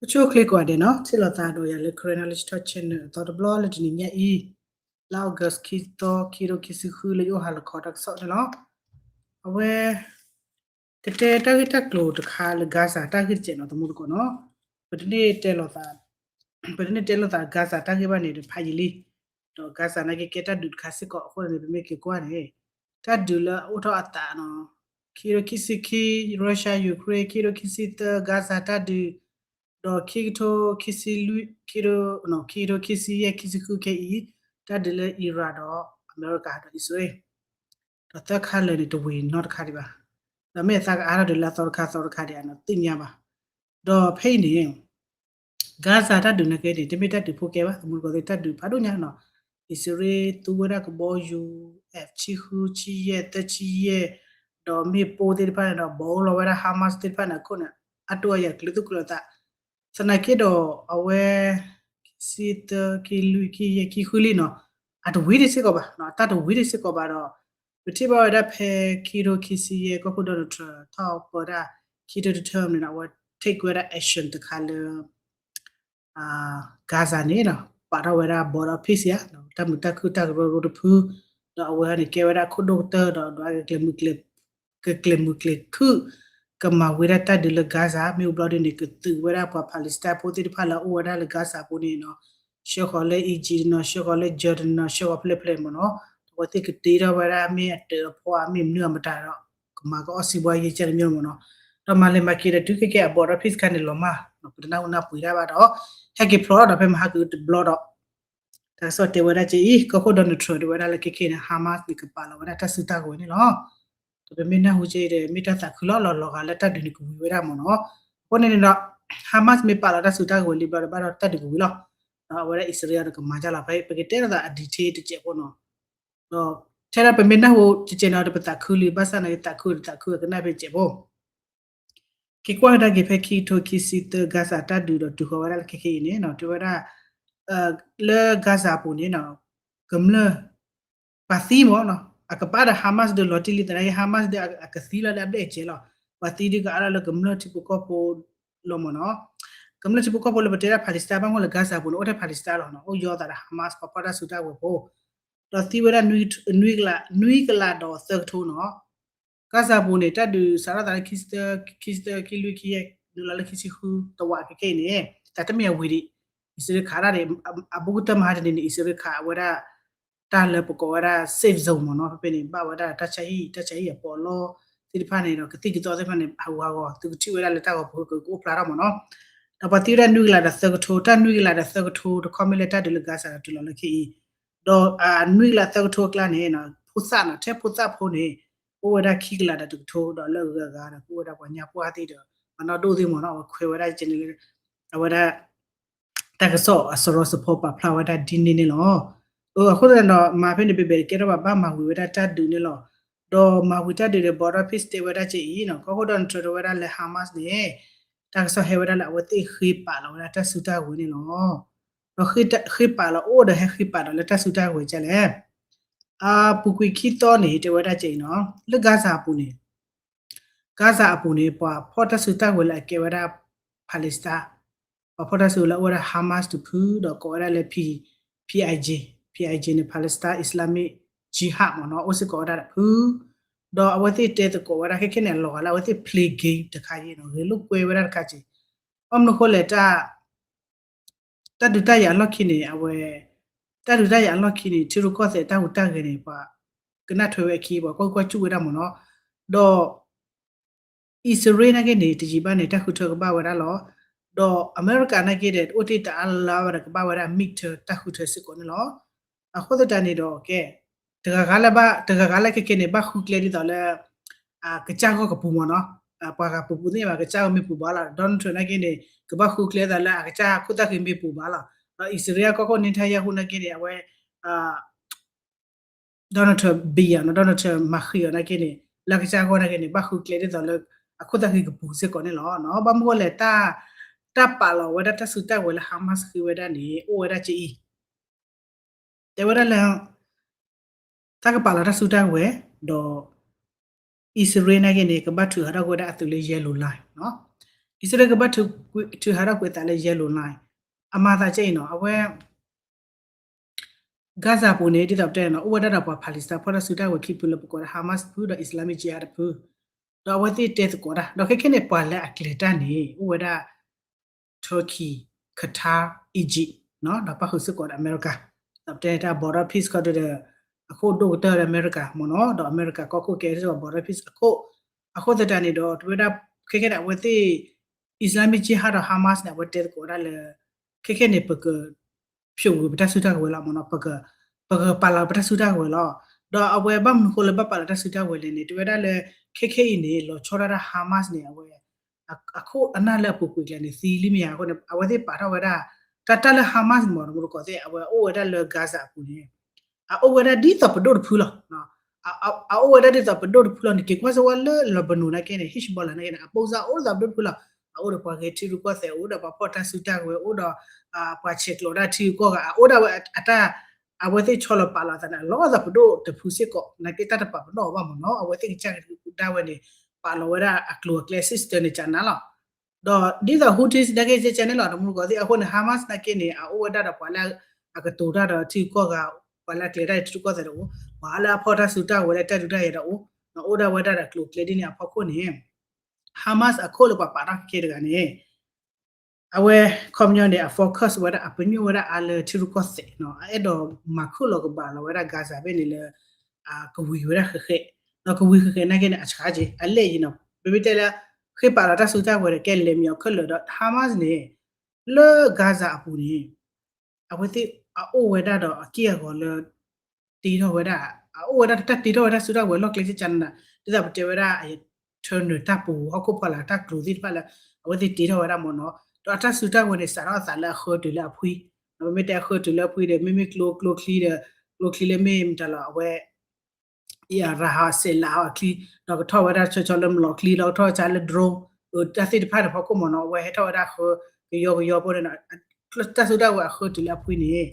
အိၣ်ဆူၣ်အိၣ်ချ့ကိးဂၤဒဲးနီၤ, ထံၣ်လိာ်သးဒီးယၤလၢ Karen Knowledge Talk Channel အသီတဘျီလၢတနံၤညါအံၤ, လါ August ခံသီ ခံကထိခံဆံဃု လၢယအိၣ်ဟးလီၤခီတၢ်ကစီၣ်န့ၣ်လီၤ. အဝဲ ကတဲတၢ်ဂ့ၢ်တၢ်ကျိၤတခါလၢ Gaza တၢ်ဂ့ၢ်တစဲးနီၤ သမူသကိးနီၤ, ပတန့ၢ်တဲလိာ်သး, ပတန့ၢ်တဲလိာ်သး Gaza တၢ်ဂ့ၢ်ဘၣ်န့ၣ် တဖးယံာ်လံ, ဒီး Gaza နာ်က့ကဲတၢ်ဒုးတခါစ့ၢ်ကီးအဃိန့ၣ် ပမ့ၢ်က့ၤကွၢ်န့ၣ် တၢ်ဒုးလၢအအိၣ်ထီၣ်အသးနီၤ, ခံကထိခံဆံခံ Russia Ukraine ခံကထိခံဆံသၢ Gaza တၢ်ဒုး, ဒီးခံကထိခံဆံလွံၢ် ခံကထိ ခံကထိခံဆံယဲၢ် ခံဆံဃုခဲအံၤ တၢ်ဒုးလၢ Iran ဒီး အမဲရကၤဒီးအံၣ်စရ့လး ဒီးသၢခါလၢာ်န့ၣ် တဝံၤနီတခါဒံးဘၣ်, ဒီးမ့ၢ်အသးကအါထီၣ်ဒုးလၢအသီတခါသီတခါဒံးဧါနီၤ သ့ၣ်ညါဘၣ်. ဒီးဖဲအံၤန့ၣ် Gaza တၢ်ဒုးနာ်က့န့ၣ် တမ့ၢ်တၢ်ဒုးဖိကဲဘၣ် သမူသကိးသ့ၣ် တၢ်ဒုးဖးဒိၣ်ညါနီၤ, အံၣ်စရ့လးသူဝဲဒၣ်ကဘီယူၤ F ဆံဃု ဆံယဲၢ် သၢဆံယဲၢ်, ဒီးမ့ၣ်ပိၢ်သ့ၣ်တဖၣ်န့ၣ်ဒီး ဘီးအိၣ်လီၤဝဲဒၣ် Hamas သ့ၣ်တဖၣ်န့ၣ်အခိၣ်န့ၣ် အါတိၢ်အယၤကျဲၤသူၣ်ကျဲၤသး သနာ်က့ဒီးအဝဲ ခံဆံသၢ ခံလွံၢ် ခံယဲၢ် ခံဃုလံနီၤ, အတဝံၤဒံးစ့ၢ်ကီးဘၣ်, တၢ်တဝံၤဒံးစ့ၢ်ကီးဘၣ်ဒီး ပထံၣ်ဘၣ်ဝဲဒၣ်ဖဲခံကထိခံဆံယဲၢ် ကီၢ်ခိၣ် Donald Trump ထီၣ်ပၢဒၣ် ခံကထိတထၢၣ်န့ၣ်ဒီး အဝဲ take ဝဲဒၣ် action တခါလၢ Gaza န့ၣ်ဒီး ပာ်ထီၣ်ဝဲဒၣ် border peace ဧါ, တၢ်မုာ်တၢ်ခုၣ်တၢ်ကရၢကရိတဖု, ဒီးအဝဲန့ၣ်ကဲဝဲဒၣ်ခိၣ်ဒိၣ်ကတၢၢ်ဒီး ဒွးကကျဲၤမုာ်ကျဲၤခုၣ်, ကမၤဝံၤဒၣ်တၢ်ဒုးလၢ Gaza မ့ၢ်အိၣ်ဘျီဒ်န့ၣ် ကသုးဝဲဒၣ်ပှၤ Palestine ဖိသ့ၣ်တဖၣ်လၢအအိၣ်ဝဲဒၣ်လၢ Gaza ပူၤန့ၣ်နီၤ, ဆှၢဃီၤလၢ Egypt နီၤ, ဆှၢဃီၤလၢ Jordan နီၤ, ဆှၢဃီၤဖဲလဲၣ်ဖဲလဲၣ်မ့ၢ်နီၤ, အဝဲသ့ၣ်ကတ့ထီၣ်ဝဲဒၣ်မ့ၢ်အတၢးအဖီအမ့ၢ်မနုၤအမတၤဒီး ကမၤကအီၣ်စံးဘှါယဲကဲတမံၤမ့ၢ်နီၤ, ဒီးမၤလဲၤမၤက့ၤဒီးတုၤခဲကဲအ border peace ခါန့ၣ်လီၤမၢ်, ပတနၢ်ဟူနၢ်ပှ့ၤတၢ်ဘၣ်ဒီး ဟဲက့ၤဖျိးဒီးဖဲမဟါကတဘျီဒီး တၢ်ကစီၣ်တဲဝဲဒၣ်က့အံၤ ကီၢ်ခိၣ် Donald Trump တဲဝဲဒၣ်လၢခဲခဲန့ၣ် Hamas န့ၣ် ကပာ်လီၤဝဲဒၣ်တၢ်စုတၢ်ကဝဲၤန့ၣ်လီၤ. ဒီးပမ့ၢ်နၢ်ဟူက့ဒီး မ့ၢ်တၢ်သးခုလီၤလီၤဂာ်လၢတၢ်ဒုးန့ၣ်ကဝံၤဝဲဒၣ်မ့ၢ်နီၤ. အဃိန့ၣ်န့ၣ်ဒီး Hamas မ့ၢ်ပာ်လီၤတၢ်စုတၢ်ကဝဲၤလံဘျီဒီး ဘၣ်ဒီးတၢ်ဒုးကဝံၤလီၤ. ဒီးအဝဲဒၣ်အံၣ်စရ့လးဒီးကမၤတၢ်လီၤ ဖဲပကတဲလိာ်သးအ detail တစဲးဖိနီၤ. ဒီးထဲဒၣ်ပမ့ၢ်နၢ်ဟူတစဲးန့ၣ်ဒီး ပသးခုလံ ဘၣ်ဆၣ်နာ်က့သးခုဒီးသးခုအကနၣ်ဖဲတစဲးဖိ က့ၤကွၢ်ကဒါက့ၤဖဲခံကထိခံဆံသၢ Gaza တၢ်ဒုးဒီးတုၤဃီၤဝဲဒၣ်လၢခဲခဲအံၤန့ၣ်နီၤ တဲဝဲဒၣ် လၢ Gaza အပူၤန့ၣ်နီၤ ကမျၢၢ် ပှၤသံမ့ၢ်နီၤ အကပၤဒီး Hamas ဒီးလီၤတံၢ်လံသနာ်က့ Hamas ဒီးအကသံလီၤလၢအဘျဲၣ်အစဲးလီၤ. ပှၤသံဒုးကအါထီၣ်လၢကမျၢၢ်ထံဖိကီၢ်ဖိလီၤမ့ၢ်နီၤ. ကမျၢၢ်ထံဖိကီၢ်ဖိလၢပတဲဒၣ် Palestine ဘၣ်မ့ၢ်လၢ Gaza အပူၤန့ၣ် အိၣ်ထဲ Palestine လီၤနီၤ အိၣ်ယီၤသးဒီး Hamas ပှၤဖီၣ်တၢ်စုတၢ်ကဝဲၤဖိ ဒီးသံဝဲဒၣ် နွံကလးဒီးသၢကထိနီၤ Gaza အပူၤန့ၣ် တၢ်ဒုးစးထီၣ်သးလၢ ခံဆံသၢ ခံဆံသၢ ခံလွံၢ် ခံယဲၢ် နုာ်လီၤလၢခံဆံဃု တဝးခဲခဲအံၤန့ၣ် တၢ်တမ့ၢ်အဝံၤဒံး အံၣ်စရ့လးခးဒၣ်န့ၣ် အဘူးကတၢၢ်မဟါတနံၤန့ၣ် အံၣ်စရ့လးခးဝဲဒၣ် တၢ်လၢပကိးဝဲဒၣ် safe zone မ့ၢ်နီၤ ဖဲဖဲန့ၣ် ဘၣ်ဝဲဒၣ်တၢ်ဆါဟံၣ် တၢ်ဆါဟံၣ်အပီးအလီသ့ၣ်တဖၣ်န့ၣ်ဒီး ကသံၣ်ကသီသ့ၣ်တဖၣ်န့ၣ် ဟးဂူာ်ဟးဂီၤ သုကထံၣ်ဝဲဒၣ်လၢတၢ်ဂီၤပူၤကအိၣ်ဖျါထီၣ်မ့ၢ်နီၤ. ဒီးပှၤသံဝဲဒၣ်နွံကလးဒီးသၢကထိ တၢ်နွံကလးဒီးသၢကထိ တခီမ့ၢ်လၢတၢ်ဒုးလၢ Gaza ဒီးတုၤလီၤလၢခဲအံၤ ဒီးနွံကလးသၢကထိအကျါန့ၣ် ဖိသၣ်နီၤ ထဲဖိသၣ်ဖိန့ၣ် အိၣ်ဝဲဒၣ်ခံကလးဒီးတကထိ ဒီးလၢအဂၤဂၤဒီး ကအိၣ်ဝဲဒၣ်ပှၤညါပှၢ်သ့ၣ်ဒီး ပှၤနီၢ်ဒိၣ်သ့ၣ်မ့ၢ်နီၤ အဝဲခွဲးဝဲဒၣ်ကဲန့ၣ် အဝဲဒၣ် တၢ်ကစီၣ်အစရီစဖီပာ်ဖျါဝဲဒၣ်ဒ်န့ၣ်န့ၣ်လီၤ. အဃိသတးဒီး မၤဖဲန့ၣ် ပဘဲၣ်ကဲထီၣ်ဘၣ် ဘၣ်မၤဝံၤဝဲဒၣ်တၢ်ဒုးန့ၣ်လီၤ. ဒီးမၤဝံၤတၢ်ဒုးဒီး border peace တဲဝဲဒၣ်ကဲအံၤနီၤ ကီၢ်ခိၣ် Donald Trump တဲဝဲဒၣ်လၢ Hamas န့ၣ် တၢ်ကစီၣ်ဟဲဝဲဒၣ်လၢအဝဲသ့ၣ်ဃ့ပာ်လီၤဝဲဒၣ်တၢ်စုတၢ်ကဝဲၤန့ၣ်လီၤ. ဒီးဃ့ပာ်လီၤအိၣ်ဒီးဟဲဃ့ပာ်ဒီးလၢတၢ်စုတၢ်ကဝဲၤကဲလဲၣ်. အပူၤကွံာ်ခံသီန့ၣ် တဲဝဲဒၣ်ကဲအံၤနီၤ လၢ Gaza အပူၤန့ၣ် Gaza အပူၤန့ၣ် ပှၤဖီၣ်တၢ်စုတၢ်ကဝဲၤလၢအကဲဝဲဒၣ် Palestine ပှၤဖီၣ်တၢ်စုလၢအအိၣ်ဝဲဒၣ် Hamas တဖု ဒီးကိးဝဲဒၣ်လၢ P, PIJ, PIJ န့ၣ် Palestine Islamic Jihad မ့ၢ်နီၤ အိၣ်စ့ၢ်ကီးဝဲဒၣ်တဖု ဒီးအဝဲသ့ၣ်တဲသကိးဝဲဒၣ်ခဲခဲန့ၣ် အလီၤဂာ်လၢအဝဲသ့ၣ် play game တခါအံၤနီၤ ဂဲၤလိာ်ကွဲဝဲဒၣ်တခါက့ၤ ဘၣ်မနုၤဃိလဲၣ် တၢ် တၢ်ဒုးတၢ်ယၤအလီၢ်ခံန့ၣ် အဝဲ တၢ်ဒုးတၢ်ယၤအလီၢ်ခံန့ၣ် ထံရူၢ်ကီၢ်သဲးတၢ်ဟူးတၢ်ဂဲၤန့ၣ် ပှၤကနၣ်ထွဲဝဲအခံ ပှၤကွၢ်ကွၢ်စူၣ်ဝဲဒၣ်မ့ၢ်နီၤ ဒီး အံၣ်စရ့လးနာ်က့န့ၣ် တယံာ်ဘၣ်န့ၣ် တၢ်ဃုထၢကဘၣ်ဝဲဒၣ်လီၤ. ဒီးအမဲရကၤနာ်က့ဒီး တအိၣ်တ့ၢ်တအါလါဘၣ်ဒီး ကဘၣ်ဝဲဒၣ် mid term တၢ်ဃုထၢစ့ၢ်ကီးန့ၣ်လီၤ. အဃိသတးန့ၣ်ဒီး ကဲ တဂၤဂၤလၢဘၣ် တဂၤဂၤလၢခဲခဲန့ၣ် ဘၣ်ဃုကျဲဒ်သိးလၢ ကစၢ်ဂီၢ်ကပူၤမ့ၢ်နီၤ, ပှၤဂၤပူၤပူၤသ့ၣ်ညါဘၣ် ကစၢ်ဂီၢ်မ့ၢ်ပူၤဘၣ်လီၤ, Donald Trump နာ်က့န့ၣ် ကဘၣ်ဃုကျဲဒ်သိးလၢအကစၢ်ခိၣ်သၣ်ဃံမ့ၢ်ပူၤဘၣ်လီၤ. ဒီးအံၣ်စရ့လးကီၢ်ခိၣ် Netanyahu နာ်က့န့ၣ် အဝဲ Donald Trump ဘံယၤနီၤ, Donald Trump မၤဃံးအီၤနာ်က့န့ၣ် လၢကစၢ်ဂီၢ်နာ်က့န့ၣ် ဘၣ်ဃုကျဲဒ်သိးလၢ အခိၣ်သၣ်ဃံကပူၤစ့ၢ်ကီးန့ၣ်လီၤ. ဘၣ်မနုၤလဲၣ် တၢ် တၢ်ပာ်လီၤဝဲဒၣ်တၢ်စုတၢ်ကဝဲၤလၢ Hamas ဃ့ဝဲဒၣ်န့ၣ် အိၣ်ဝဲဒၣ်ကဲအံၤ တဲဝဲဒၣ်လၢ တၢ်ကပာ်လီၤတၢ်စုတၢ်ကဝဲၤ ဒီး အံၣ်စရ့လးနာ်က့န့ၣ် ကဘၣ်ထုးဟးထီၣ်က့ၤဝဲဒၣ်အသုးလၢ yellow line နီၤ. အံၣ်စရ့လးကဘၣ်ထုးဟးထီၣ်ကွံာ်အသးလၢ yellow line အမၤသးကဲအံၤနီၤ အဝဲ Gaza ပူၤန့ၣ် ဒ်သိးပတဲနီၤ အိၣ်ဝဲဒၣ်ဒီးပှၤ Palestine ဖီၣ်တၢ်စုတၢ်ဝဲၤခံဖုလၢပကိးဒၣ် Hamas တဖု ဒီး Islamic Jihad တဖု ဒီးအဝဲသ့ၣ်တဲသကိးတၢ် ဒီးခဲခဲန့ၣ် ပှၤလၢအကျဲၤတၢ်န့ၣ် အိၣ်ဝဲဒၣ် Turkey, Qatar, Egypt ဒီးပၣ်ဃုာ်စ့ၢ်ကီးဒီးအမဲရကၤ ဒီးပတဲတၢ် border peace ခီဒီး အခိၣ်ဒိၣ်ကတၢၢ်ဒီးအမဲရကၤမ့ၢ်နီၤ ဒီးအမဲရကၤကီၢ်ခိၣ်ကဲထီၣ်စ့ၢ်ကီး border peace အခိၣ် အဃိသတးန့ၣ်ဒီး တဝဲဒၣ် ခဲခဲန့ၣ် အဝဲသ့ၣ် Islamic Jihad ဒီး Hamas န့ၣ် အဝဲတဲသကိးဒၣ်လၢ ခဲခဲန့ၣ် ပက ဖျိးဝံၤပတၢ်စုတၢ်ကဝဲၤလီၤမ့ၢ်နီၤ ပကပာ်လီၤပတၢ်စုတၢ်ကဝဲၤလီၤ ဒီးအဝဲဘၣ်မနုၤဃိလၢဘၣ်ပာ်လီၤတၢ်စုတၢ်ကဝဲၤလဲၣ်န့ၣ် တဝဲဒၣ်လၢ ခဲခဲအံၤန့ၣ် လီၤဆီဒၣ်တၢ် Hamas န့ၣ် အဝဲ အခိၣ်အနၢ်လၢအပူၤကွံာ်ကျဲန့ၣ် သံလံမ့ၢ်ဧါအဃိန့ၣ် အဝဲသ့ၣ်ပာ်ထီၣ်ဝဲဒၣ် တၢ်တၢ်လၢ Hamas မ့ၢ် တမူတကိးသ့ၣ် အဝဲအိၣ်ဝဲဒၣ်လၢ Gaza အပူၤန့ၣ် အအိၣ်ဝဲဒၣ်ဒ်သိးပဒိၣ်တဖုလီၤ အအိၣ်ဝဲဒၣ်ဒ်သိးပဒိၣ်တဖုလီၤန့ၣ် က့ၤကွၢ်စ့ၢ်ဝဲလၢ Lebanon နာ်က့န့ၣ် Hezbollah နာ်က့န့ၣ် အပိစၢ်အိၣ်ဒ်သိးပဒိၣ်တဖုလီၤ အအိၣ်ဒီးပှၤဂဲၤထံရူၢ်ကီၢ်သဲး အိၣ်ဒီးပှၤဖီၣ်တၢ်စုတၢ်ကဝဲၤ အိၣ်ဒီး ပှၤဆဲးကျိးတၢ်ထံဂုၤကီၢ်ဂၤ အအိၣ်ဒၣ်ဝဲအတၢ် အဝဲသ့ၣ်ဆီလီၤပာ်လီၤအသးန့ၣ် အလီၤဒ်သိးပဒိၣ်တဖုစ့ၢ်ကီး နာ်က့တၢ်တပာ်ပနီၣ်အီၤဘၣ်မ့ၢ်နီၤ အဝဲသ့ၣ်ကစၢ်ဒၣ်ဝဲန့ၣ် ပာ်လီၤဝဲဒၣ်အကျိၤအကျဲ system န့ၣ်ကနၤလီၤ ဒီးဒ်သိး Houthis နာ်က့ကဲန့ၣ်လီၤ တမူတကိးသ့ၣ် အဃိန့ၣ် Hamas နာ်က့န့ၣ် အအိၣ်ဝဲဒၣ်ဒီးပှၤလၢ အကတိၤတၢ်ဒီးထံဂုၤကီၢ်ဂၤ ပှၤလၢအကျဲၤတၢ်ဒီးထံရူၢ်ကီၢ်သဲးဒီးအိၣ် ပှၤလၢအဖီၣ်တၢ်စုတၢ်ကဝဲၤလၢတၢ်ဒုးတၢ်ယၤဒီးအိၣ် အိၣ်ဒၣ်ဝဲဒၣ်ဒီးကျိၤကျဲဒ်န့ၣ်အဖီခိၣ်န့ၣ် Hamas အခိၣ်လၢပှၤပာ်ထီၣ်ခဲတဂၤန့ၣ် အဝဲ ခီပညီန့ၣ် အ focus ဝဲဒၣ် အပညိၣ်ဝဲဒၣ်အါလၢထံရူၢ်ကီၢ်သဲးနီၤ အအဲၣ်ဒိးမၤခူၣ်လီၤကဘၣ်လီၤဝဲဒၣ် Gaza ဖဲန့ၣ်လၢ ကဝံၤဝဲဒၣ်ဃဲးဃဲး ဒီးကဝံၤဃဲးဃဲးနာ်က့န့ၣ် အဆါက့ၤ အလဲၣ်ယံၤနီၤ ပမ့ၢ်တဲလၢ ဃ့ပာ်လီၤတၢ်စုတၢ်ကဝဲၤဒီးကဲလဲၤမံၤအီၤခဲလၢာ်ဒီး Hamas န့ၣ် လၢ Gaza အပူၤန့ၣ် အဝဲသ့ၣ်အအိၣ်ဝဲဒၣ်ဒီးအက့ၢ်အဂီၤလၢ တ့ထီၣ်ဝဲဒၣ် အအိၣ်ဝဲဒၣ်တၢ်တ့ထီၣ်ဝဲဒၣ်စုတၢ်ကဝဲၤလီၢ်ကျဲကကနၤ ဒ်သိးပတဲဝဲဒၣ် tunnel တၢ်ပူၤ ဟီၣ်ခိၣ်ဖီလာ်တၢ်ကျိၤသ့ၣ်တဖၣ်လၢ အဝဲသ့ၣ်တ့ထီၣ်ဝဲဒၣ်မ့ၢ်နီၤ ဒီးအတၢ်စုတၢ်ကဝဲၤန့ၣ် စးထီၣ်အသးလၢအဃၢတုၤလၢအဖှံ ပမ့ၢ်တဲအဃၢတုၤလၢအဖှံဒီး မ့မ့ၢ်ကျိ ကျိချံဒီး ကျိချံလၢမ့ၢ်မတၤလီၤ အဝဲ ရၤဟးစဲးလးဟီအချံ ဒီးကထီၣ်ဝဲဒၣ်ဆီဆီလၢမလီၤချံ ဒီးကထီၣ်ဝဲဒၣ်လၢ drone တၢ်သ့ၣ်တဖၣ်န့ၣ်ဖီခိၣ်မ့ၢ်နီၤ အဝဲဟဲထီၣ်ဝဲဒၣ်ဃၢ ကယီကယီဖိန့ၣ် တၢ်စုတၢ်ကဝဲၤအဃၢတုၤလၢအဖှံန့ၣ်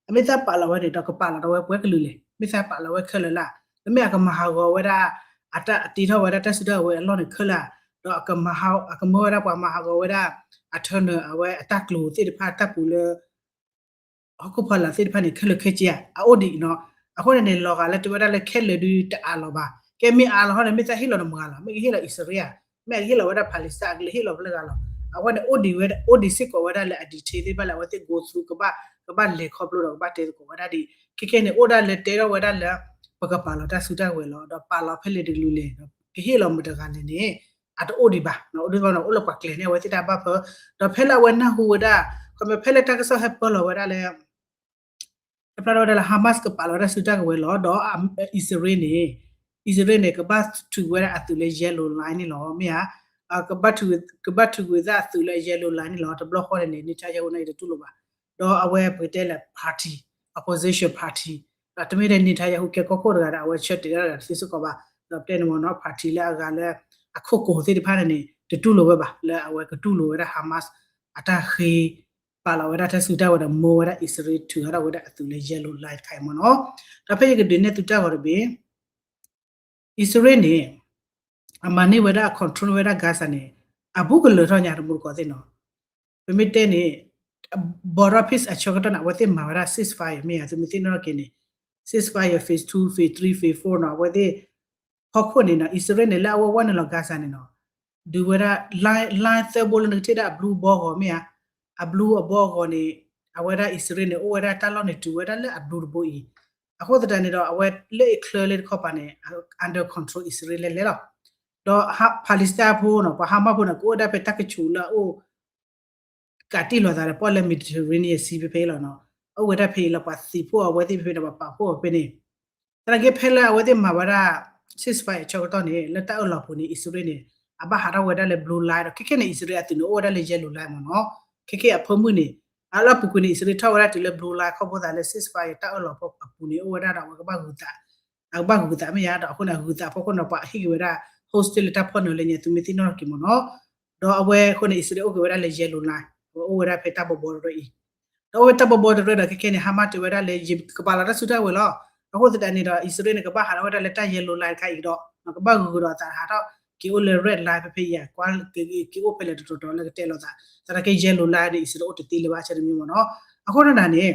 အမ့ၢ်သးပာ်လီၤဝဲန့ၣ် ဒီးကပာ်လီၤဒီးဝဲပှဲၤကလုာ်လဲၣ် မ့ၢ်သးပာ်လီၤဝဲခဲလၢာ်လၢ် လၢမ့ၢ်အကမၤဟးဂီၤဝဲဒၣ် အတၢ်တ့ထီၣ်ဝဲဒၣ်တၢ်စုတၢ်ကဝဲၤအလီၢ်န့ၣ်ခဲလၢာ် ဒီး အကမၤဝဲဒၣ်ပှၤမၤဟးဂီၤဝဲဒၣ် အ tunnel အဝဲအတၢ်ကျိၤသ့ၣ်တဖၣ်တၢ်ပူၤလၢ ဟီၣ်ခိၣ်ဖီလာ်သ့ၣ်တဖၣ်န့ၣ် ခဲလၢာ်ခဲဆ့ဧါ အအိၣ်ဒံးနီၤ အဃိန့ၣ်န့ၣ် လီၤဂာ်လၢတဝဲဒၣ်လၢခဲလၢာ်ဒုးတအးလီၤဘၣ် ကဲမ့ၢ်အးလီၤဟီန့ၣ် မ့ၢ်သးဟ့ၣ်လီၤနမၤဂၤလီၤ မ့ၢ်ကဟ့ၣ်လီၤအံၣ်စရ့လးဧါ မ့ၢ်အကဟ့ၣ်လီၤဝဲဒၣ် Palestine အကလဲၤဟ့ၣ်လီၤဖဲလၢဂၤလီၤ အဝဲန့ၣ် အိၣ်ဒံးစ့ၢ်ကီးဝဲဒၣ်လၢအ detail သ့ၣ်တဖၣ်လၢအဝဲသ့ၣ် go through ကဘၣ် ကဘၣ်လဲၤခီဖျိဒီးကဘၣ်တဲသကိးဝဲဒၣ်ဒ် ခဲခဲန့ၣ် အိၣ်ဒၣ်လၢတဲထီၣ်ဝဲဒၣ်လၢ ပကပာ်လီၤတၢ်စုတၢ်ကဝဲၤလီၤ ဒီးပာ်လီၤဖဲလဲၣ်တကလုာ်လဲၣ် ဒီးကဟ့ၣ်လီၤမတၤဂၤလဲၣ်န့ၣ် အတအိၣ်ဒံးဘၣ် အိၣ်ဒ်သိးန့ၣ် အိၣ်လၢပှၤကျဲၤန့ၣ် အဝဲသ့ၣ်တၢ်ဘၣ်ဖၢ ဒီးဖဲလၢအဝဲနၢ်ဟူဝဲဒၣ် ခီဖျိဖဲလၢတၢ်ကစီၣ်ဟဲပၢလီၤဝဲဒၣ်လၢ တဖျါထီၣ်ဝဲဒၣ်လၢ Hamas ကပာ်လီၤဝဲဒၣ်စုတၢ်ကဝဲၤလီၤ ဒီးအံၣ်စရ့လးန့ၣ် အံၣ်စရ့လးန့ၣ် ကဘၣ်ထုးဝဲဒၣ်အသုးလၢ yellow line န့ၣ်လီၤ မ့ၢ်ဧါ ကဘၣ်ထုးဝံၤသးအသုးလၢ yellow line န့ၣ်လီၤ တဘျီဃီန့ၣ်န့ၣ် Netanyahu န့ၣ်တတူၢ်လိာ်ဘၣ် ဒီးအဝဲပကတဲလၢ party opposition party ဒီးတမ့ၢ်ထဲ Netanyahu ကဲကီၢ်ခိၣ်တဂၤဒီး အဝဲဆၢတဲာ်တဂၤတသ့စ့ၢ်ကီးဘၣ် ဒီးပတဲန့ၣ်မ့ၢ်နီၤ party လၢအဂၤလၢ အခိၣ်ကိၤသ့ၣ်တဖၣ်န့ၣ်န့ၣ် တတူၢ်လိာ်ဝဲဘၣ် လၢအဝဲကတူၢ်လိာ်ဝဲဒၣ် Hamas အတၢ်ဃ့ ပာ်လီၤဝဲဒၣ်တၢ်စုတၢ်ကဝဲၤဒီး မၢဝဲဒၣ်အံၣ်စရ့လးထုးထီၣ်ဝဲဒၣ်အသုးလၢ yellow line တခါအံၤမ့ၢ်နီၤ ဒီးဖဲယကဒုးနဲၣ်သုတၢ်ဂီၤတဘ့ၣ် အံၣ်စရ့လးန့ၣ် အမၤန့ၢ်ဝဲဒၣ် control ဝဲဒၣ် Gaza န့ၣ် အဘူးကလၢၤထီၣ်ညါတမူတကိးသ့ၣ်နီၤ ပမ့ၢ်တဲန့ၣ် border peace အဆၢကတီၢ်န့ၣ် အဝဲသ့ၣ်မၤဝဲဒၣ် ceasefire မ့ၢ်ဧါ သုမ့ၢ်သ့ၣ်နီၣ်ထီၣ်က့ၤန့ၣ် ceasefire phase two phase three phase four နီၤ အဝဲသ့ၣ် ဟီၣ်ခိၣ်န့ၣ်နီၤ အံၣ်စရ့လးန့ၣ် လၢအဝဲဝဲနုာ်လီၤ Gaza န့ၣ်နီၤ ဒုးဝဲဒၣ် line line သၢဘိလၢနကထံၣ်ဒၣ်အဘျူးအဘီအဂီၤမ့ၢ်ဧါ အဘျူးအဘီအဂီၤန့ၣ် အဝဲဒၣ်အံၣ်စရ့လးန့ၣ် အိၣ်ဝဲဒၣ်တၢ်လီၢ်န့ၣ် တုၤဝဲဒၣ်လၢအဘျူးတဘိအံၤ အဃိသတးန့ၣ်ဒီး အဝဲလၢအချၢလၢတခီပၤန့ၣ် under control အံၣ်စရ့လးလဲၣ်လီၤ ဒီး Palestine ဖိနီၤ ပှၤ Hamas ဖိန့ၣ် ကအိၣ်ဝဲဒၣ်ဖဲတၢ်ကဆူးလၢအအိၣ် ကးတံၢ်လိာ်သးဒီးပီၣ်လဲၣ် Mediterranean Sea ဖဲဖဲအံၤလီၤနီၤ အိၣ်ဝဲဒၣ်ဖဲအံၤလီၤ ပှၤသံးဖှိၣ်အဝဲသ့ၣ်ဖဲဖဲန့ၣ် ပှၤပာ်ဖှိၣ်အီၤဖဲန့ၣ် သနာ်က့ဖဲလၢအဝဲသ့ၣ်မၤဝဲဒၣ် ceasefire အဆၢကတီၢ်န့ၣ် လၢတၢ်အၢၣ်လီၤပူၤန့ၣ် အံၣ်စရ့လးန့ၣ် အဘၣ်ဟးထီၣ်ဝဲဒၣ်လၢ blue line ဒီး ခဲခဲန့ၣ် အံၣ်စရ့လးအသုးန့ၣ် အိၣ်ဝဲဒၣ်လၢ yellow line မ့ၢ်နီၤ ခဲခဲအဖၢမုၢ်န့ၣ် အလီၢ်ပူၤကွံာ်န့ၣ် အံၣ်စရ့လးထီၣ်ဝဲဒၣ်တုၤလၢ blue line ခီဖျိသးလၢ ceasefire တၢ်အၢၣ်လီၤအပူၤန့ၣ် အိၣ်ဝဲဒၣ်ဒီးအဝဲကဘၣ်ဂုာ်သး အကဘၣ်ဂုာ်သးမ့ၢ်ဧါ ဒီးအဃိန့ၣ် အဂုာ်သးဖီခိၣ်န့ၣ် ပှၤဟ့ၣ်က့ၤဝဲဒၣ် hostage လၢတၢ်ဖီၣ်နၢၤလၢညါ သုမ့ၢ်သ့ၣ်နီၣ်ထီၣ်က့ၤမ့ၢ်နီၤ ဒီးအဝဲအဃိန့ၣ် အံၣ်စရ့လးအိၣ်က့ၤဝဲဒၣ်လၢ yellow line အဝဲအိၣ်ဝဲဒၣ်ဖဲတၢ်ဘီဘီတရၢအံၤ ဒီးအိၣ်ဝဲတၢ်ဘီဘီတရၢဒီး ခဲခဲန့ၣ် Hamas တဲဝဲဒၣ်လၢ ယကပာ်လီၤတၢ်စုတၢ်ဝဲၤလီၤ အဃိသတးန့ၣ်ဒီး အံၣ်စရ့လးန့ၣ် ကဘၣ်ဟးထီၣ်ဝဲဒၣ်လၢတၢ် yellow line တခါအံၤဒီး ကဘၣ်ဂုာ်ဒီးအသးဟးထီၣ် က့ၤအိၣ်လၢ red line ဖဲဖဲယၤ ကွၢ်က့ၤအိၣ်ဖဲလဲၣ်တတီၤတီၤလၢကတဲလိာ်သး, သနာ်က့ yellow line န့ၣ် အံၣ်စရ့လးအိၣ်တသ့လၢၤဘၣ် ဆဲတမံၤမ့ၢ်နီၤ. အဃိန့ၣ်န့ၣ်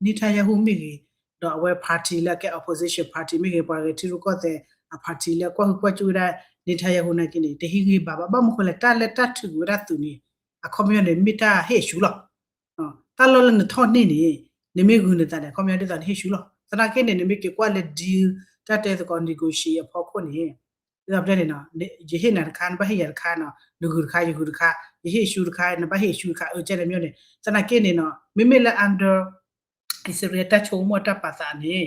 Netanyahu မ့ၢ်ဂ့ၤ, ဒီးအဝဲ party လၢအကဲ opposition party မ့ၢ်ဂ့ၤ, ပှၤဂဲၤထံရူၢ်ကီၢ်သဲးအ party လၢကွၢ်ဟုကွၢ်စူၣ်ဝဲဒၣ် Netanyahu နာ်က့န့ၣ် တဟံးဂ့ၤဘၣ်ဘၣ်, ဘၣ်မနုၤဃိလဲၣ် တၢ်လၢတၢ်ထုးကွံာ်ဝဲဒၣ်သုးန့ၣ် အခီပညီန့ၣ် မ့ၢ်တၢ်ဟ့ၣ်ဆူၣ်လီၤ. တၢ်လီၢ်လၢနထီၣ်န့ၢ်န့ၣ် နမ့ၢ်ဂုာ်နသးန့ၣ် အခီပညီဒ်သိးနဟ့ၣ်ဆူၣ်လီၤ. သနာ်က့န့ၣ် နမ့ၢ်က့ၤကွၢ်လၢ deal တၢ်တဲသကိး negotiate အဖီခိၣ်န့ၣ် ဒ်သိးပတဲန့ၣ်နီၤ, ယဟ့ၣ်နၤတခါ နဘၣ်ဟ့ၣ်ယၤတခါနီၤ, နဂုာ်တခါ ယဂုာ်တခါ, ယဟ့ၣ်ဆူၣ်တခါ နဘၣ်ဟ့ၣ်ဆူၣ်တခါ အၢ ကဲန့ၣ်မ့ၢ်န့ၣ် သနာ်က့န့ၣ်နီၤ မ့မ့ၢ်လၢ under အံၣ်စရ့လးတၢ်ဆိကမိၣ်တၢ်ပာ်သးန့ၣ်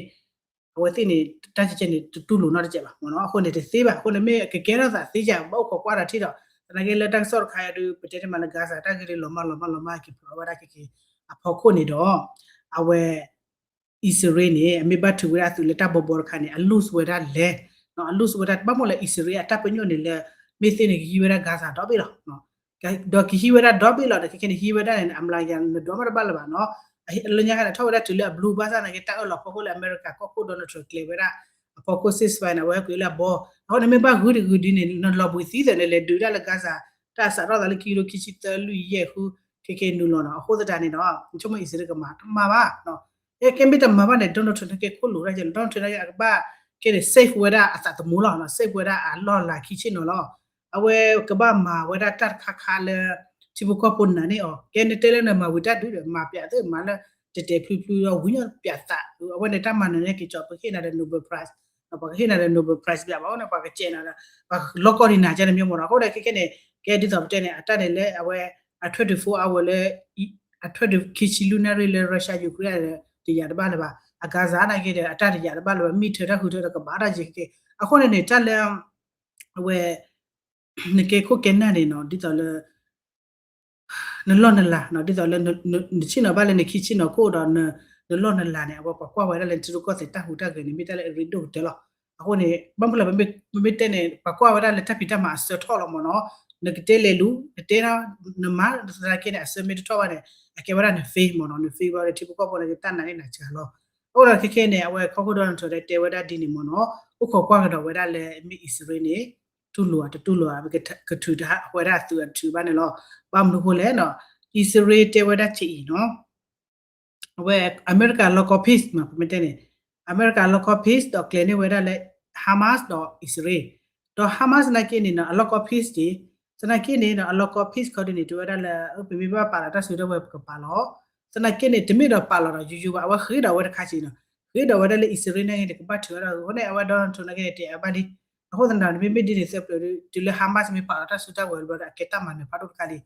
အဝဲသ့ၣ်န့ၣ် တၢ်ကဲကဲန့ၣ် တတူၢ်လိာ်နီတစဲးဘၣ်မ့ၢ်နီၤ. အဃိန့ၣ် တသ့ဘၣ်. အဃိန့ၣ် မ့ၢ်ကကဲထီၣ်သးသ့က ဘၣ်အိၣ်ခိးကွၢ်တၢ်ထံၣ်ဒီး သနာ်က့လၢတၢ်ကစီၣ်တခါအံၤဒုး ပတဲတမံၤလၢ Gaza တၢ်ဂ့ၢ်ဒုးလီၤမၢ်လီၤမၢ်လီၤမၢ် က့ၤဖျိးဝဲဒၣ်ခဲက့ၤ အဖီခိၣ်န့ၣ်ဒီး အဝဲ အံၣ်စရ့လးန့ၣ် အမ့ၢ်ဘၣ်ထုးဝဲဒၣ်အသုးလၢတၢ်ဘီဘီတခါန့ၣ် အ lose ဝဲဒၣ်လဲၣ်, အ lose ဝဲဒၣ် ဘၣ်မနုၤလဲၣ် အံၣ်စရ့လးအတၢ်ပညိၣ်န့ၣ်လၢ မ့ၢ်သ့န့ၣ် ကဟံးဝဲဒၣ် Gaza ဒီဘ့ၣ်လီၤ. ဒီးကဟံးဝဲဒၣ်ဒီဘ့ၣ်လီၤဒီး ခဲကဲန့ၣ် ဟံးဝဲဒၣ်န့ၣ် အမျးကယၤ နဒိးမ့ၢ်တဘၣ်လၢၤဘၣ်နီၤ. လၢညါခါန့ၣ် ထီၣ်ဝဲဒၣ်တုၤလၢအ blue ဘၣ်ဆၣ်သနာ်က့ တၢ်အၢၣ်လီၤဖီခိၣ်လၢအမဲရကၤကီၢ်ခိၣ် Donald Trump ကျဲၤဝဲဒၣ် အဖီခိၣ် ceasefire န့ၣ် အဝဲဟဲကွံာ်လၢအဘီ, အဃိန့ၣ်မ့ၢ်ဘၣ်ဂုာ်တဂုာ်ဒ်န့ၣ် နလီၤဘှံးသံသးန့ၣ် လဲၤဒုးဒၣ်လၢ Gaza တၢ်အစးထီၣ်သးလၢခံကထိခံဆံသၢလွံၢ်ယဲၢ်ဃု ခဲကဲနုာ်လီၤနီၤ. အဃိသတးန့ၣ်ဒီး ဆိကမိၣ်အံၣ်စရ့လးကမၤတမၤဘၣ် ကဲမ့ၢ်တမၤဘၣ်န့ၣ် Donald Trump န့ၣ်က့ခိၣ်လိာ်တၢ်ကဲလီၤ. Donald Trump န့ၣ်က့ အကဘၣ်ကဲန့ၣ် save ဝဲဒၣ်အသးသမူလီၤ, save ဝဲဒၣ်အလီၢ်အလၤခံဆ့ၣ်နီၤလီၤ. အဝဲကဘၣ်မၤဝဲဒၣ်တၢ်တခါခါလၢ ထံဖိကီၢ်ဖိနာ်န့ၢ်အီၤ, ကဲန့ၣ်တဲလၢနမၤဝံၤတၢ်ဒုးဒီး မၤပၠးသ့မၤလၢ တဲာ်တဲာ်ဖျုဖျုဒီးဝံၤညီပၠးသး, အဝဲန့ၣ်တၢ်မၤနၢၤန့ၣ်က့ၤကီး ပကဟ့ၣ်နၤဒီး Nobel Prize, ပှၤကဟ့ၣ်နၤဒီး Nobel Prize ပၠးဘၣ်အဃိန့ၣ် ပှၤကစဲးနၤဒီး ပှၤလီၤကီၢ်ဒံးနၤကဲန့ၣ်မ့ၢ်မ့ၢ်နီၤ. အဃိဒီးခဲကဲန့ၣ် ကဲဒ်သိးပတဲန့ၣ် အတၢ်န့ၣ်လၢအဝဲ အ twenty-four hour လၢ အ twenty ခံဆံလွံၢ်နၣ်ရံၣ်လၢ Russia Ukraine တယာ်တဘၣ်လၢၤဘၣ်, အ Gaza နာ်က့ဒီး အတၢ်တယာ်တဘၣ်လၢၤဘၣ်, မ့ၢ်ထၢတၢ်ဃုထၢဒီးကဘၣ်တၢ်ယံၤက့, အဃိန့ၣ်န့ၣ် တၢ်လၢ အဝဲ နကဲခိၣ်ကဲနၢ်န့ၣ်နီၤ ဒ်သိးလၢ နလီၢ်နလၤနီၤ ဒ်သိးလၢ နဆ့ၣ်နီၤဘၣ်လၢနခံဆ့ၣ်နီၤခိၣ်ဒီး နလီၢ်နလၤန့ၣ် အဝဲပှၤကွၢ်ဝဲဒၣ်လၢထံရူၢ်ကီၢ်သဲးတၢ်ဟူးတၢ်ဂဲၤန့ၣ် မ့ၢ်တၢ်လၢအရ့ဒိၣ်ကတၢၢ်လီၤ. အဃိန့ၣ် ဘၣ်မနုၤလဲၣ် ပမ့ၢ်တဲန့ၣ် ပှၤကွၢ်ဝဲဒၣ်လၢတၢ်ဖံးတၢ်မၤအဆၢထီၣ်လီၤမ့ၢ်နီၤ, နကတဲလဲၤလူၤ နတဲနမၤ သနာ်က့န့ၣ် အဆၢမ့ၢ်တထီၣ်ဘၣ်န့ၣ် အကဲဝဲဒၣ်န fail မ့ၢ်နီၤ, န fail ဘၣ်ဒီးထံဖိကီၢ်ဖိန့ၣ် တၢ်နာ်န့ၢ်နၤစှၤလီၤ. အဃိဒီးခဲကဲန့ၣ် အဝဲကီၢ်ခိၣ် Donald Trump တဲဝဲဒၣ်ဒ်န့ၣ်မ့ၢ်နီၤ, အိၣ်ခိးကွၢ်ကဒီးဝဲဒၣ်လၢမ့ၢ်အံၣ်စရ့လးန့ၣ် တူၢ်လိာ်ဧါတတူၢ်လိာ်ဧါ, ကထုးတဟးဝဲဒၣ်အသုးအတထုးဘၣ်န့ၣ်လီၤ. ဘၣ်မနုၤဃိလဲၣ်နီၤ, အံၣ်စရ့လးတဲဝဲဒၣ်ဆံးအံၤနီၤ အဝဲအမဲရကၤလီၢ်ကီၢ် peace မ့ၢ် ပမ့ၢ်တဲန့ၣ် အမဲရကၤလီၢ်ကီၢ် peace ဒီးကျဲၤန့ၢ်ဝဲဒၣ်လၢ Hamas ဒီးအံၣ်စရ့လး, ဒီး Hamas သနာ်က့န့ၣ်နီၤ အလီၢ်ကီၢ် peace ဒံး, သနာ်က့န့ၣ်နီၤ အလီၢ်ကီၢ် peace ခီဒ်န့ၣ် တဲဝဲဒၣ်လၢ ပမ့ၢ်ဘၣ်ပာ်လီၤတၢ်စုတၢ်ဝဲၤပကပာ်လီၤ, သနာ်က့န့ၣ် တမ့ၢ်ဒီးပာ်လီၤဒီးယိယိဘၣ်, အဝဲဃ့ဒီးဝဲတခါဆံးနီၤ, ဃ့ဒီးဝဲဒၣ်လၢအံၣ်စရ့လးနာ်က့န့ၣ် ကဘၣ်ထုးဝဲဒၣ်အဃိန့ၣ် အဝဲ Donald Trump နာ်က့န့ၣ် တဲအဘၣ်လံ, အဃိသတးဒီး မ့မ့ၢ်ဒ်န့ၣ်သၢပျၢၤဒုး တုၤလၢ Hamas မ့ၢ်ပာ်လီၤတၢ်စုတၢ်ဝဲၤဘျီဒီး အကဲတၢ်မၤနၢၤဖးဒိၣ်တခါလံ,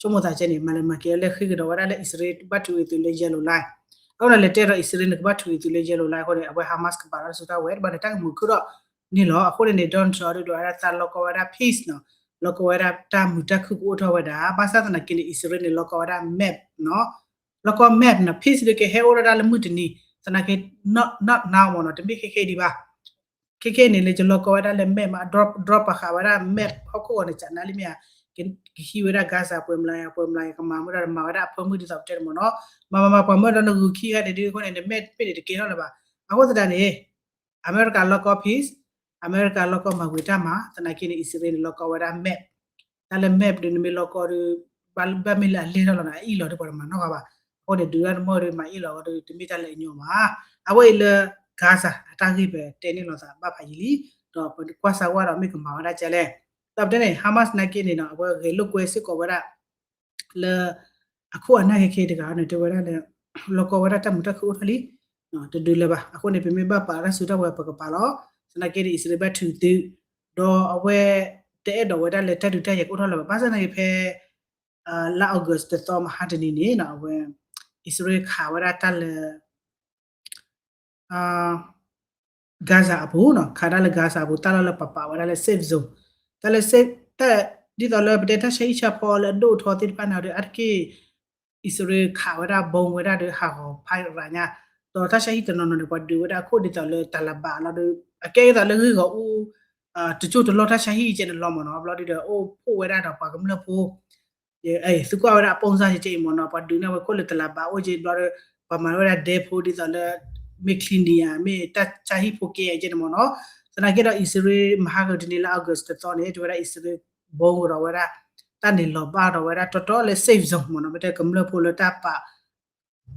ဆိကမိၣ်သးကဲန့ၣ် မၤလၢမၤက့ၤလၢဃ့ကဒီးဝဲဒၣ်လၢအံၣ်စရ့လးဘၣ်ထုးအံၤသုးလၢ yellow line, အဃိဒီးလဲၤတဲဒီးအံၣ်စရ့လးန့ၣ် ကဘၣ်ထုးအံၤသုးလၢ yellow line အဃိန့ၣ် အဝဲ Hamas ကပာ်လီၤတၢ်စုတၢ်ဝဲၤ တဘျီန့ၣ် တၢ်ကမုာ်ခုၣ်ဒီးန့ၣ်လီၤ. အဃိန့ၣ်န့ၣ် Donald Trump ဒုးလီၤဝဲဒၣ်သးလီၢ်ကီၢ်ဝဲဒၣ် peace နီၤ, လီၢ်ကီၢ်ဝဲဒၣ်တၢ်မုာ်တၢ်ခုၣ်ကအိၣ်ထီၣ်ဝဲဒၣ်, ဘၣ်ဆၣ်သနာ်က့န့ၣ် အံၣ်စရ့လးန့ၣ် လီၢ်ကီၢ်ဝဲဒၣ် map နီၤ, လီၢ်ကီၢ် map နီၤ, peace ဒုးကဟဲအိၣ်ဒၣ်လၢမုၢ်တနံၤ, သနာ်က့ not, not now မ့ၢ်နီၤ, တမ့ၢ်ခဲခဲဒံးဘၣ် ခဲခဲန့ၣ် လၢယလီၢ်ကီၢ်ဝဲဒၣ်လၢ map မး drop, drop ပာ်ဃာ်ဝဲဒၣ် map ဟီၣ်ခိၣ်ဂီၤန့ၣ် ကနၣ်လံမ့ၢ်ဧါ, ကဟံးဝဲဒၣ် Gaza ပှဲၤမျးယၤ ပှဲၤမျးယၤ ကမၤဝဲဒၣ် မၤဝဲဒၣ်အဖၢမုၢ်ဒ်သိးပတဲန့ၣ်မ့ၢ်နီၤ, မၤမၤမၤပှၤမၢဒီးနဂုာ်ခံဂၤန့ၣ်ဒုးအဃိန့ၣ် န map မ့ၢ်န့ၣ်တကဲထီၣ်လၢၤဘၣ်. အဃိသတးန့ၣ် အမဲရကၤလီၢ်ကီၢ် peace, အမဲရကၤလီၢ်ကီၢ်မၤဝံၤတၢ်မၤ, သနာ်က့န့ၣ် အံၣ်စရ့လးန့ၣ် လီၢ်ကီၢ်ဝဲဒၣ် map, တၢ်လၢ map ဒုး နမ့ၢ်လီၢ်ကီၢ်ဒီး ဘၣ်မ့ၢ်လၢအလဲၢ်ထီၣ်လီၤန့ၣ် အအ့ၣ်လီၤဒီးပှၤတမၤနီၣ်ဃာ်ဘၣ်. အဃိန့ၣ် ဒုးတၢ်တမီၢ်ဒီး မၤအ့ၣ်လီၤဝဲဒီး တမ့ၢ်တၢ်လၢအညီဘၣ်. အဝဲအံၤလၢ Gaza အတၢ်ဂ့ၢ်ပတဲန့ၢ်လိာ်သးဘၣ်ဖးယံာ်လံ, ဒီးပကွၢ်စၢ်ဝဲဒီးမ့ၢ်ကမၤဝဲဒၣ်ကဲလဲၣ်. ဒီးပတဲန့ၣ် Hamas နာ်က့န့ၣ်နီၤ အဝဲဂဲၤလိာ်ကွဲစ့ၢ်ကီးဝဲဒၣ် လၢ အခိၣ်အနၢ်ခဲခဲတဂၤန့ၣ် တဲဝဲဒၣ်လၢ လီၢ်ကီၢ်ဝဲဒၣ်တၢ်မုာ်တၢ်ခုၣ်အိၣ်ထီၣ်လံ, တဒုးလၢၤဘၣ်. အဃိန့ၣ် ပမ့ၢ်ဘၣ်ပာ်တၢ်စုတၢ်ဝဲၤပကပာ်လီၤ. သနာ်က့န့ၣ် အံၣ်စရ့လးဘၣ်ထုးသုး, ဒီးအဝဲ တအဲၣ်ဒိးဝဲဒၣ်လၢတၢ်ဒုးတၢ်ယၤကအိၣ်ထီၣ်လၢၤဘၣ်. ဘၣ်ဆၣ်သနာ်က့ဖဲ လါ August တသီမဟါတနံၤန့ၣ်နီၤ အဝဲ အံၣ်စရ့လးခးဝဲဒၣ်တၢ်လၢ Gaza အပူၤနီၤ, ခးတၢ်လၢ Gaza အပူၤ တၢ်လီၢ်လၢပပာ်ဝဲဒၣ်လၢ safe zone, တၢ်လၢ safe တၢ် ဒ်သိးလၢပတဲတၢ်ဆါဟံၣ်ဆါဖီလၢအဒိၣ်အထီသ့ၣ်တဖၣ်န့ၣ်ဒီး အါတက့ၢ် အံၣ်စရ့လးခးဝဲဒၣ် bomb ဝဲဒၣ်ဒီးဟးဂီၤဖးရၤညါ, ဒီးတၢ်ဆါဟံၣ်တနီၤနီၤန့ၣ် ပှၤဒုးဝဲဒၣ်အခိၣ်ဒ်သိးလၢ Taliban လီၤဒီး အကဲဒ်သိးလၢဂ့ၢ်ဂီၤအူ တကၠိၢ်တလီၢ်တၢ်ဆါဟံၣ်ကဲန့ၣ်လီၤမ့ၢ်နီၤ, ဘျီဒုဒီးအိၣ်ဖှိၣ်ဝဲဒၣ်ဒီးပှၤကမျၢၢ်ဖိ သုကွၢ်ဝဲဒၣ်အပိၢ်စၢ်ကဲအံၤမ့ၢ်နီၤ, ပှၤဒုးန့ၢ်ဝဲခိၣ်လၢ Taliban အိၣ်ကဲဘျီဒီး ပှၤမၤဝဲဒၣ်ဒဲဖိဒ်သိးလၢ မ့ၢ် cleaning ဧါ မ့ၢ်တၢ်ဆါဟံၣ်ဖိကဲအံၤကဲန့ၣ်မ့ၢ်နီၤ, သနာ်က့ဒီး အံၣ်စရ့လး မဟါကတနံၤလၢ August တသီန့ၣ် တဲဝဲဒၣ်အံၣ်စရ့လး bomb ကဒီးဝဲဒၣ် တၢ်န့ၣ်လီၤဘၣ်ဒီးဝဲဒၣ်တီတီလၢ safe zone မ့ၢ်နီၤ မ့ၢ်တဲကမျၢၢ်ဖိလၢတၢ်ပာ်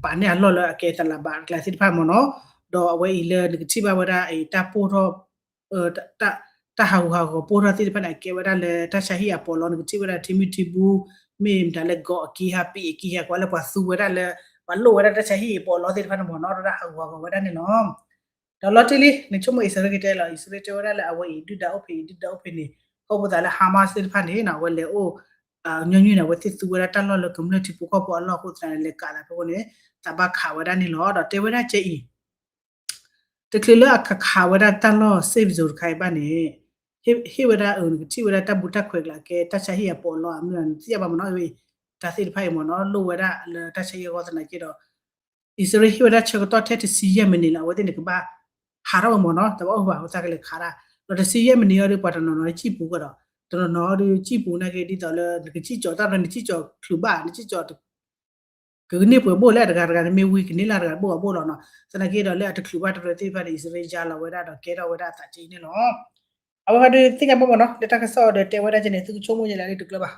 ပာ်န့ၢ်အလီၢ်လၢအကဲတလးဘးကျါသ့ၣ်တဖၣ်မ့ၢ်နီၤ, ဒီးအဝဲအံၤလၢနကထံၣ်ဘၣ်ဝဲဒၣ်အံၤတၢ်ပိၢ်ထီၣ် တၢ်ဟးဂူာ်ဟးဂီၤပိၢ်ထီၣ်သ့ၣ်တဖၣ်န့ၣ် အကဲဝဲဒၣ်လၢတၢ်ဆါဟံၣ်အပီးလီ နကထံၣ်ဝဲဒၣ်ထံမုၢ်ထံဘူ မ့ၢ်မတၤလၢ ကီးအကံဟး ပံးအကံဟး ကွၢ်လၢပှၤသူဝဲဒၣ်လၢ ပှၤလိၣ်ဝဲဒၣ်တၢ်ဆါဟံၣ်အပီးလီသ့ၣ်တဖၣ်န့ၣ်မ့ၢ်နီၤ ဒီးတၢ်ဟးဂူာ်ဟးဂီၤဝဲဒၣ်န့ၣ်လီၤ. ဒီးလီၤတံၢ်လံ နဆိကမိၣ်အံၣ်စရ့လးကတဲလီၤ အံၣ်စရ့လးတဲဝဲဒၣ်လၢအဝဲအံၤဒုၣ်ဒါအိၣ်ဖဲအံၤဒုၣ်ဒါအိၣ်ဖဲန့ၣ် ခီဖျိသးလၢ Hamas သ့ၣ်တဖၣ်န့ၣ် အဝဲလဲၤအိၣ် ညီနုၢ်န့ၣ် အဝဲသ့ၣ်သူဝဲဒၣ်တၢ်လီၢ်လၢကမျၢၢ်ထံဖိကီၢ်ဖိအလီၢ်အဃိသတးန့ၣ် လဲၤကးသးဖဲအဃိန့ၣ် သးဘၣ်ခးဝဲဒၣ်န့ၣ်လီၤ. ဒီးတဲဝဲဒၣ်ကဲအံၤ တချုးလၢအခးခးဝဲဒၣ်တၢ်လီၢ် safe zone တခါအံၤဘၣ်န့ၣ် ဟ့ၣ်ဝဲဒၣ်အၢ နကထံၣ်ဝဲဒၣ်တၢ်ဘူးတၢ်ခွဲးကျါကဲတၢ်ဆါဟံၣ်အပီးလီ အမ့ၢ်နသ့ၣ်ညါဘၣ်မ့ၢ်နီၤ တၢ်သ့ၣ်တဖၣ်အံၤမ့ၢ်နီၤ လိၣ်ဝဲဒၣ်လၢတၢ်ဆါဟံၣ်အဂီၢ်သနာ်က့ဒီး အံၣ်စရ့လးဟ့ၣ်ဝဲဒၣ်ဆၢကတီၢ်ထဲတဆံယဲၢ်မံးနံးလၢအဝဲသ့ၣ်န့ၣ်ကဘၣ် ဟးထီၣ်ဝဲမ့ၢ်နီၤ တဘၣ်အိၣ်ဘၣ် အဝဲသးကလဲၤခးတၢ် ဒီးတဆံယဲၢ်မံးနံးအံၤဒီး ပှၤတနီၤနီၤကံၣ်ပူၤကဒီး တနီၤနီၤဒီးကံၣ်ပူၤနာ်က့ ဒ်သိးလၢနကစံၣ်ကၠီၤတၢ်ဒီး နစံၣ်ကၠီၤချုးဘၣ် နစံၣ်ကၠီၤ ကကန့ၢ်ပှဲၤဘိၣ်လဲၣ် တဂၤတဂၤန့ၣ်မ့ၢ်ဝံၤကန့ၢ်လၢတဂၤဘိၣ်အဘိၣ်လီၤနီၤ. သနာ်က့ဒီးလၢအတချုးဘၣ်တရၢသ့ၣ်တဖၣ်န့ၣ် အံၣ်စရ့လးယါလီၤဝဲဒၣ်ဒီးကဲထီၣ်ဝဲဒၣ်အသးကံန့ၣ်လီၤ. အဝဲဃီဒီးသ့ၣ်ညါဘၣ်မ့ၢ်နီၤ လၢတၢ်ကစီၣ်ဒီးတဲဝဲဒၣ်ကဲန့ၣ် သုကဆိကမိၣ်ကဲလၢ်လၢတကျၢၤဘၣ်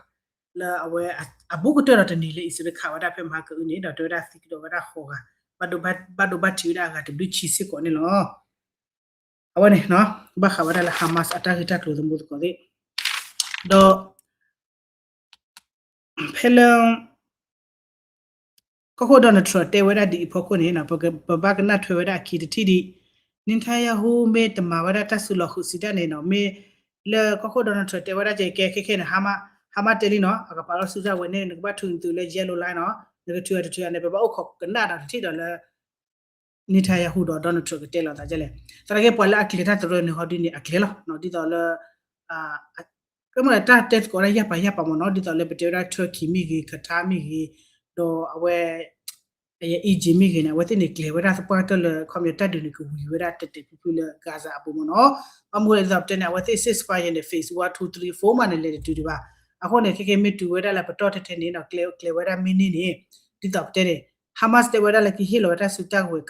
လၢအဝဲအဘူးကတၢၢ်ဒီးတနံၤလၢအံၣ်စရ့လးခးဝဲဒၣ်ဖဲမဟါကအုန့ၣ် ဒီးတဲဝဲဒၣ်သံကဒီးဝဲဒၣ်ဃိးဂၤ ဘၣ်ဒိဘၣ်ထံးဝဲဒၣ်အဂၤတဘျုးဆံစ့ၢ်ကီးန့ၣ်လီၤ. အဝဲန့ၣ် ဘၣ်ဃးဝဲဒၣ်လၢ Hamas အတၢ်ဂ့ၢ်တၢ်ကျိၤသမူသကိးသ့ၣ် ဒီး ဖဲလၢ ကီၢ်ခိၣ် Donald Trump တဲဝဲဒၣ်ဒ်အံၤအဖီခိၣ်န့ၣ် ပဘၣ်ကနၣ်ထွဲဝဲဒၣ်အခံတထံၣ်ဒံး Netanyahu မ့ၢ်တမၤဝဲဒၣ်တၢ်စုလီၤဃုာ်စံးတၢ်န့ၣ်နီၤ မ့ၢ်လၢကီၢ်ခိၣ် Donald Trump တဲဝဲဒၣ်ကဲခဲခဲန့ၣ် Hamas တဲလံနီၤ အကပာ်လီၤစုတၢ်ဝဲန့ၣ် နကဘၣ်ထုးနသုးလၢ yellow line နီၤ နကထုးအတထုးအန့ၣ် ပဘၣ်အိၣ်ခိးကနၣ်ဒီးတထံၣ်ဒီးလၢ Netanyahu ဒီး Donald Trump ကတဲလီၤသးဒ်လဲၣ်. သနာ်က့ပှၤလၢအကျဲၤတၢ်တရၢန့ၣ်ဟီဒ်န့ၣ် အကျဲၤလီၤ ဒ်သိးလၢ ကမ့ၢ်တၢ်တဲသကိးဒၣ်ယၢ်ပာ်ယၢ်ပာ်မ့ၢ်နီၤ ဒ်သိးလၢပတဲဝဲဒၣ် Turkey မ့ၢ်ဂ့ၤ Qatar မ့ၢ်ဂ့ၤ ဒီးအဝဲ Egypt မ့ၢ်ဂ့ၤန့ၣ် အဝဲသ့ၣ်န့ၣ်ကျဲၤဝဲဒၣ်သပှၢ်ကတၢၢ်လၢ ခီပညီတၢ်ဒုးန့ၣ် ကဝံၤဝဲဒၣ်တဲာ်တဲာ်ဖျုးဖျုးလၢ Gaza အပူၤမ့ၢ်နီၤ. ဘၣ်မနုၤလဲၣ်ဒ်သိးပတဲန့ၣ် အဝဲသ့ၣ် ceasefire န့ၣ် phase one two three four မးန့ၣ် လဲၤတတုၤဒံးဘၣ်. အဃိန့ၣ် ခဲကဲမ့ၢ်တုၤဝဲဒၣ်လၢပတီၢ်ထဲထဲန့ၣ်ဒီး ကျဲၤဝဲဒၣ်မ့ၢ်န့ၢ်န့ၣ် ဒ်သိးပတဲန့ၣ် Hamas တဲဝဲဒၣ်လၢကဟ့ၣ်လီၤဝဲတၢ်စုတၢ်ကဝဲၤ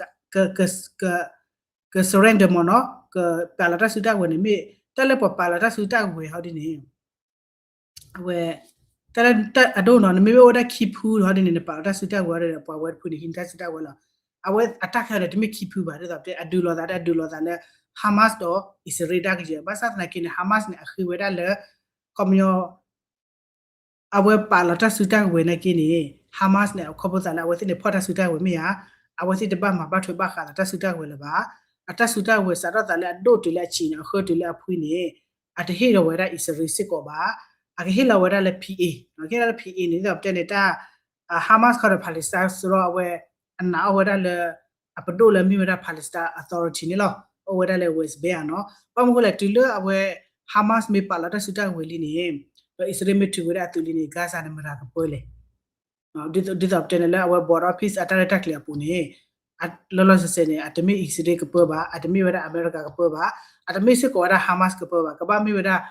က surrender မ့ၢ်နီၤ ကပာ်လီၤတၢ်စုတၢ်ကဝဲၤန့ၣ် မ့ၢ်တၢ်လၢပှၤပာ်လီၤတၢ်စုတၢ်ကဝဲၤဟီဒ်န့ၣ် အဝဲ တၢ်လၢအဒိနီၤ နမ့ၢ်မ့ၢ်အိၣ်ဝဲဒၣ်ခံဖုဟီဒ်န့ၣ် နပာ်လီၤတၢ်စုတၢ်ကဝဲၤဒီး ပှၤဝဲတဖုန့ၣ်ဟံးတၢ်စုတၢ်ကဝဲၤလီၤ. အဝဲအတၢ်ခဲအံၤဒီးတမ့ၢ်ခံဖုဘၣ် ဒ်သိးပတဲ အဒုးလိာ်သးဒီးအဒုးလိာ်သးလၢ Hamas ဒီး အံၣ်စရ့လးတၢ်ကယဲၢ် ဘၣ်ဆၣ်သနာ်က့န့ၣ် Hamas န့ၣ် အဃ့ဝဲဒၣ်လၢ ခီပညီ အဝဲပာ်လီၤတၢ်စုတၢ်ကဝဲၤနာ်က့န့ၣ် Hamas န့ၣ် အခီဖျိသးလၢအဝဲသ့ၣ်န့ၣ်ဖီၣ်တၢ်စုတၢ်ကဝဲၤမ့ၢ်ဧါ, အဝဲသ့ၣ်တဘၣ်မၤဘၣ်ထွဲဘၣ်ဃးဒီးတၢ်စုတၢ်ကဝဲၤလၢၤဘၣ်. အတၢ်စုတၢ်ကဝဲၤစးထီၣ်သးလၢအဒိၣ်တုၤလၢအဆံးန့ၣ် အဃၢတုၤလၢအဖှံန့ၣ် အတဟ့ၣ်လီၤဝဲဒၣ်အံၣ်စရ့လးစ့ၢ်ကီးဘၣ်. အကဟ့ၣ်လီၤဝဲဒၣ်လၢ P A ကဟ့ၣ်လီၤလၢ P A န့ၣ် ဒ်သိးပတဲန့ၣ် တၢ် Hamas ခီဒီး Palestine စရီအဝဲ အနာ်အီၣ်ဝဲဒၣ်လၢ အပဒိၣ်လၢမ့ၢ်ဝဲဒၣ် Palestine Authority န့ၣ်လီၤ. အိၣ်ဝဲဒၣ်လၢ West Bank ဧါနီၤ. ဘၣ်မနုၤဃိလဲၣ် တုၤလၢအဝဲ Hamas မ့ၢ်ပာ်လီၤတၢ်စုတၢ်ကဝဲၤလံန့ၣ် ဒီးအံၣ်စရ့လးမ့ၢ်ထုးဝဲဒၣ်အသုးလံန့ၣ် Gaza န့ၣ်မတၤကပၢလဲၣ်. ဒ်သိးပတဲန့ၣ်လၢအဝဲ border peace အတၢ်ရဲၣ်တၢ်ကျဲၤအပူၤန့ၣ် လီၤလီၤဆဲးဆဲးန့ၣ် အတမ့ၢ်အံၣ်စရ့လးကပၢဘၣ်, အတမ့ၢ်ဝဲဒၣ်အမဲရကၤကပၢဘၣ်, အတမ့ၢ်စ့ၢ်ကီးဝဲဒၣ် Hamas ကပၢဘၣ်, ကဘၣ်မ့ၢ်ဝဲဒၣ်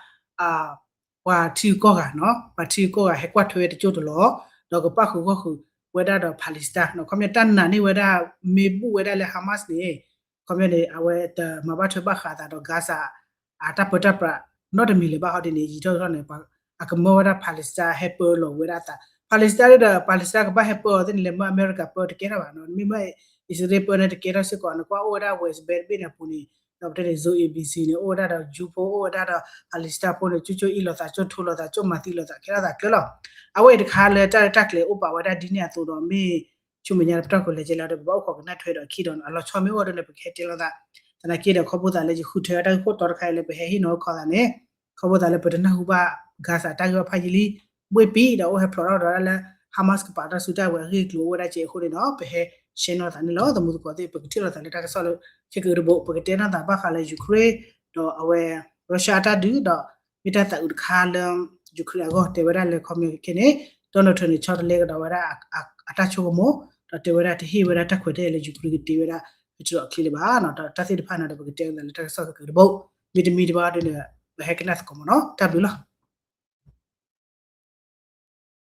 ပှၤထံဂုၤကီၢ်ဂၤနီၤ, ပှၤထံဂုၤကီၢ်ဂၤဟဲကွၢ်ထွဲတကၠိၢ်တလီၢ်, ဒီးကပၣ်ဃုာ်ဂီၢ်ဃုာ်ဝဲဒၣ်ဒီး Palestine နီၤ. ခီပညီတၢ်နာ်န့ၢ်ဝဲဒၣ် မ့ၢ်ဘူၣ်ဝဲဒၣ်လၢ Hamas န့ၣ် ခီပညီန့ၣ် အဝဲတမၤဘၣ်ထွဲဘၣ်ဃးသးဒီး Gaza အတၢ်ပၢတၢ်ပြးနီတမံၤလၢၤဘၣ်ဟီဒ်န့ၣ် ယံာ်ထီၣ်ထီၣ်န့ၣ် အကမၢဝဲဒၣ် Palestine ဟဲပၢလီၤဝဲဒၣ်အသး. Palestine ဒီး Palestine ကဘၣ်ဟဲပၢအီၤသ့ၣ်န့ၣ် လဲၤမၢအမဲရကၤပၢတကဲထီၣ်ဘၣ်နီၤ, မ့မ့ၢ်အံၣ်စရ့လးပၢန့ၣ်တကဲထီၣ်စ့ၢ်ကီး နကွၢ်အိၣ်ဝဲဒၣ် West Bank တဘ့ၣ်န့ၣ်အပူၤန့ၣ် ဒီးပတဲန့ၣ် Zone A B C န့ၣ် အိၣ်ဝဲဒၣ်ဒီး Jew ဖိ အိၣ်ဝဲဒၣ်ဒီး Palestine ဖိန့ၣ် ကၠိကၠိအ့ၣ်လိာ်သး ကၠိထိလိာ်သး ကၠိမၤသံလိာ်သး ခဲလၢာ်သးကျၢၤလီၤ. အဝဲအံၤတခါလၢတၢ်ရဲၣ်တၢ်ကျဲၤအိၣ်ပာ်ဝဲဒၣ်ဒ်န့ၣ်အသိးဒီး မ့ၢ်ဆူမဲာ်ညါလၢပတီၢ်ခိၣ်လဲၤကဲလီၤဒီး ပဘၣ်အိၣ်ခိးကနၣ်ထွဲဒီးအခံဒီး အလီၤဆီမ့ၢ်အိၣ်ဒီးန့ၣ် ပကဟဲတဲလိာ်သး. သနာ်က့ဒီး ခီဖျိသးလၢယဃုထၢတၢ်ဂ့ၢ်ခိၣ်တီတခါအံၤလၢပဟဲဟ့ၣ်နီၤခီသးန့ၣ် ခီဖျိသးလၢပတနၢ်ဟူဘၣ် Gaza တၢ်ဂ့ၢ်ဘၣ်ဖးယံာ်လံ ဘှ့ၣ်ပံၤဒီးအိၣ်ဟဲဖျိးထီၣ်ဒီးဒၣ်လၢ Hamas ကပာ်တၢ်စုတၢ်ဝဲၤအဂ့ၢ်အကျိၤအိၣ်ဝဲဒၣ်ကဲအဃိန့ၣ်ဒီး ပဟဲ share နီၤသးန့ၣ်လီၤ. သမူသကိးသ့ၣ် ပကထံၣ်လိာ်သးလၢတၢ်ကစီၣ်လၢ ခဲကအုတဘိ ပကတဲနီၤသးဘၣ်ဃးလၢ Ukraine ဒီးအဝဲ Russia အတၢ်ဒုးဒီး မ့ၢ်တၢ်သးအုးတခါလၢ Ukraine အဂီၢ် တဲဝဲဒၣ်လၢခီပညီခဲန့ၣ် Donald Trump န့ၣ် ဆီတလဲကဒီးဝဲဒၣ် အတၢ်ဆိကမိၣ် ဒီးတဲဝဲဒၣ်တဟ့ၣ်ဝဲဒၣ်တၢ်ခွဲးတၢ်ယာ်လၢ Ukraine ကတ့ဝဲဒၣ် Patriot အချံလၢၤဘၣ်နီၤ. ဒီးတၢ်သ့ၣ်တဖၣ်န့ၣ်ဒီး ပကတဲလိာ်သးလၢတၢ်ကစီၣ်ခဲကအုတဘိ မ့တမ့ၢ်တဘၣ်ဒ်န့ၣ် ပဟဲကနၣ်သကိးမ့ၢ်နီၤ. တၢ်ဘျုးလီၤ.